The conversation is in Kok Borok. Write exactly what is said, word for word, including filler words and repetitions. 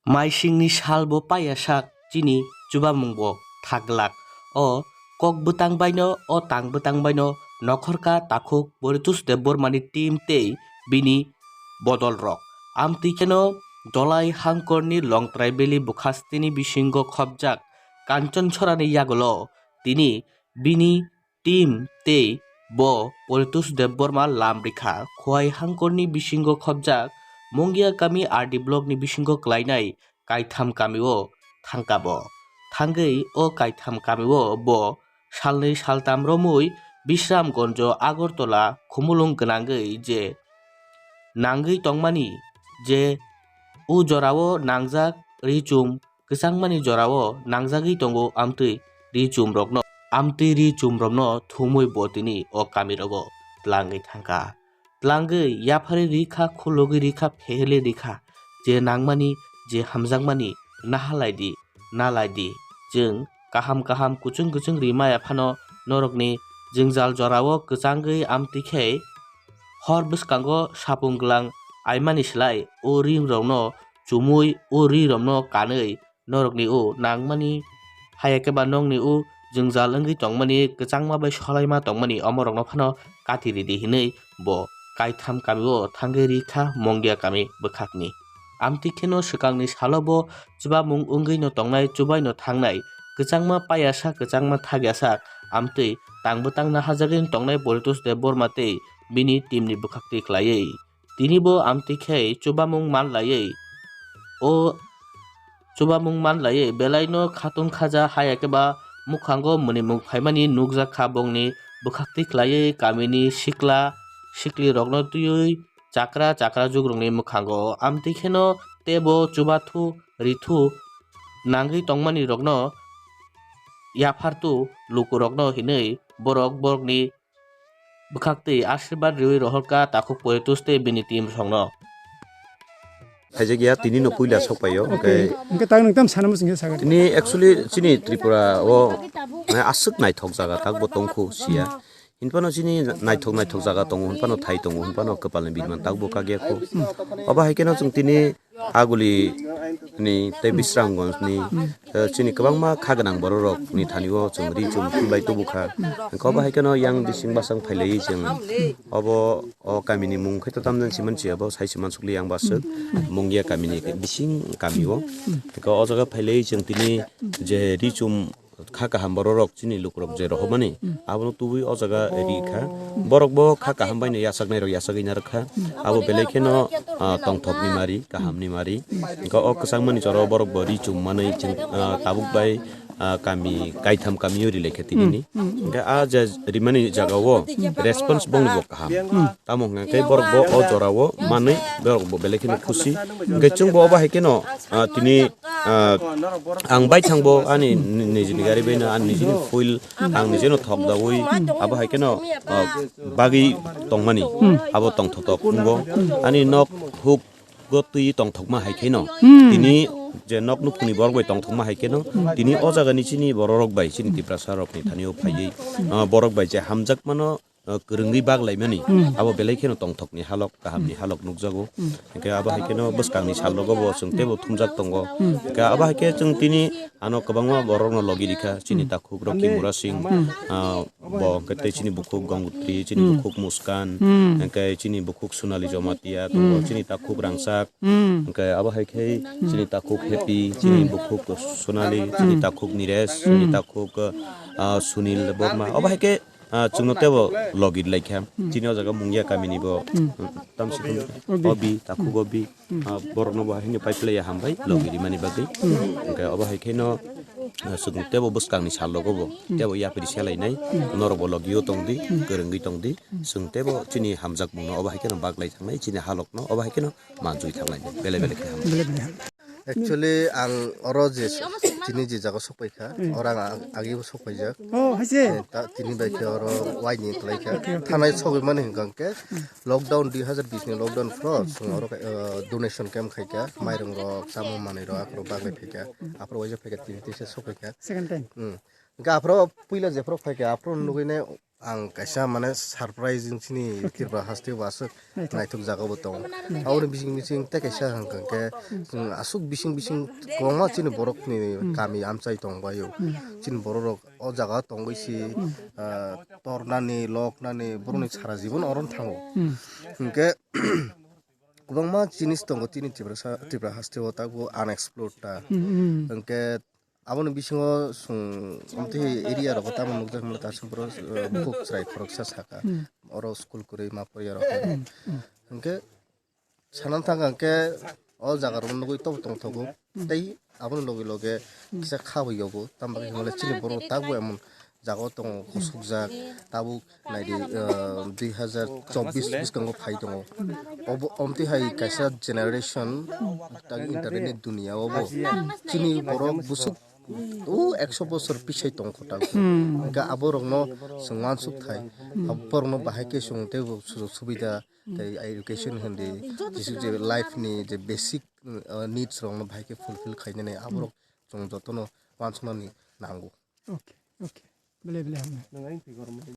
Maisingni salbo paiyasak chini chubamungbo thaglak. O kok bwtang baino, o tang bwtang baino nokhorka takhuk Poritos Debbarmani team tei bini bodolrok. Amtwi kheno Dolai Hangkorni Longtrai Valley bwkhastini bisingo khopjak Kanchonsorani yagulo tini bini team tei bo Poritos Debbarma lam rikha. Khowai Hangkorni bisingo khopjak Mongia kami R D blockni bisingo klainai kaitham kamio thangkabo. Thangwi o kaitham kamio bo salnwi saltam romwi Bisramgonjo, Agartala, Khumulwng gwnangwi je nangwi tongmani, je o jorao nangjak ri chum kwchangmani jorao nangjagwi tongo, amtwi ri chumrokno, amtwi ri chumrokno thumwi bo tini o kamirogo tlangwi thangkha. Tlangwi yapharwi rikha, khulugwi rikha, phehelwi rikha, je nangmani, je hamjakmani, nahalaidi, nalaidi. Chwng kaham kaham, kuchung kuchung rimaya phano norokni jwngjal jorao kwchangwi amtwi khe hor bwskango sapung glang aimani slai o rimrokno chumui, o rirokno kanwi norokni o nangmani, haya khe ba nokni o jwngjal wngwi tongmani, kwchangma bai solaima tongmani, omorokno phano kati ridi hinwi bo kaitham kamio thangwi rikha Mongia kami bwkhakni. Amtwi kheno swkangni salo bo chubamung wngwino tongnai, chubaino thangnai, kwchangma paiyasak, kwchangma thakyasa, amtwi tang bwtang nahajagwi tongnai Poritos Debbarma tei bini teamni bwkhaktwi khlaiwi. Tini bo amtwi khe chubamung manlaiwi, o chubamung manlaiwi belaino khatung khaja, haya khe ba mukhango mwnimung phaimani nukjak kha bongni bwkhaktwi khlaiwi kamini sikla siklirokno twiwi chakra chakra jugrungni mukhango. Amtwi kheno tebo chubathu rithu nangwi tongmani rokno yaphartu lukurokno hinwi borok borokni bwkhaktwi ashirbad riwi rohorkha takhuk Poritos tei bini team rokno. Phaijak ya, tini no puila sok paio, hwnkhe hwnkhe tak nwng tam sana muchungkhe saga. Tini actually chini Tripura o, mane, aswk naithok jaga tak bo tongkhu siya. Hinphano chini naithok naithok jaga tongo, hinphano thai tongo, hinphano kwpalni bini man tak bo kagya kho. Obo hai kheno chwng tini aguli ni tei Bisramganj ni, eh, chini kwbangma kha gwnang borok rok ni thani o chwng ri chum thumlai tubu kha. Hwnkhe obo hai kheno yang bising bwsang phailaiwi chwng obo o kami ni mung khe to tamjani si mansi, abo sai se mansukli yang bwswk Mungia kami ni bising kami o. Hwnkhe o jaga phailaiwi chwng tini je ri chum kha kaham borok rok chini lukurok je rohormani, abono tubui o jaga ri kha. Borok bo kha kaham bai no yachaknai rok yachagwi narwk kha. Abo belai kheno, ah, tongthok ni mari, kaham ni mari. Hwnkhe o kwchangmani jora o borok bo ri chum manwi chwng, ah, tabuk bai, ah, kami kaitham kami o ri lai kha tini ni. Hwnkhe a je rimani jaga o response bongni bo kaham. Tamo hwnkhe borok bo o jora o manwi borok bo belai kheno khusi. Hwnkhe chwng bo obo hai kheno, ah, tini, ah, ang baithang bo ani ni-, nijini gari bai no, ani nijini fuel ang nijeno thok dawi, abo hai kheno, ah, bagwi tongmani, abo tongthotok wngo. Ani nok huk go twi tongthokma hai kheno, tini je nok nukhungni borok bai tongthokma hai kheno, tini o jaga ni chini borok rok bai, chini Tiprasa rok ni thani o phaiwi, ah, borok bai je hamjakmano, ah, kwrwngwi bak laimani, abo belai kheno tongthokni halok, kahamni halok nukjago. Hwnkhe abo hai kheno bwskangni sal rogo bo chwng teibo thumjak tongo. Hwnkhe abo hai khe chwng tini ano kwbangma borokno logi rikha, chini takhuk Rocky Murasing, ah, bo hwnkhe tei chini bukhuk Gongotri, chini bukhuk Muskan, hwnkhe chini bukhuk Sonali Jamatia tongo, chini takhuk Rangchak, hwnkhe abo hai khe chini takhuk Happy, chini bukhuk Sonali, chini takhuk Niresh, chini takhuk, ah, Sunil Borma. Abo hai khe ah, chwngno teibo logi lai kha. Chini o jaga Mungia kami ni bo, tam si Obi. Obi, takhuk Obi. Ah, borok no bo hai hwnwi pai phlai ya hambai, logi rimani bagwi. Hwnkhe obo hai kheno, ah, chwng teibo bwskangni sal rogo bo, teibo yapri se lainai, norok bo logi o tong di, kwrwngwi tong di. Chwng teibo chini hamjakmung no obo hai kheno bak lai thangnai, chini halok no obo hai kheno manjui thanglai, belai belai khe hambai. Belai belai ham. Actually, ang oro je s-, tini je jaga sok pai kha, oro ang ag-, agi bo sok paijak. Oh, hai se. Eh, ta-, tini bai khe oro waini klai kha. Okay, okay. Thanai sogwi mani hwnkha hwnkhe, lockdown dui hazar bish ni lockdown phro, chwng oro, eh, donation camp khai kha, mairung rok, chamung manwi rok, aphuru bagwi phai kha, aphuru waisa phai kha, tini teisa sok pai kha. Second time. Hmm. Hwnkhe aphuru puila jephuru phai kha, aphuru nugwi nai, ang kaisa mane surprising chini Tripura haste o aswk naithok jaga bo tongo. Aboni bising bising tei kaisa hwnkha khe, chwng aswk bising bising kwbangma chini borokni kami amchai tong bai o. Chini borok rok o jaga tongwi si, ah, tornani, loknani, borokni sara jibon oro thango. Hwnkhe kwbangma jinis tongo chini Tripura sa-, Tripura haste o tabuk unexplored ta. Hwnkhe aboni bisingo chwng omtwi area rogo tamo nukjak mano dasim borok, eh, bukhuk chwrai khoroksa saka. Oro school kwrwi ma poriya rok. Hwnkhe sana thang khe o jaga rok nugwi tobo tongthogo. Tei aboni loge loge kisa kha bo yogo. Tamo khe hwnle chini borok tabuk emon jaga o tongo, hosukjak, tabuk naidi, ah, dui hazar chobbish bwskango phai tongo. Obo, omtwi hai kaisa generation, tak internet ni dunia obo. Chini borok busuk o ekso bosor pisai tong kho tabuk. Hwnkhe abo rokno chwng uansuk thai. Abo borokno bahai khe chwng teibo sujog subida, tei education hindi, jisuk je life ni je basic, ah, needs rokno bahai khe fulfill khainani abo rok chwng jotono uansuknani nango. Okay, okay. Belai belai hambai.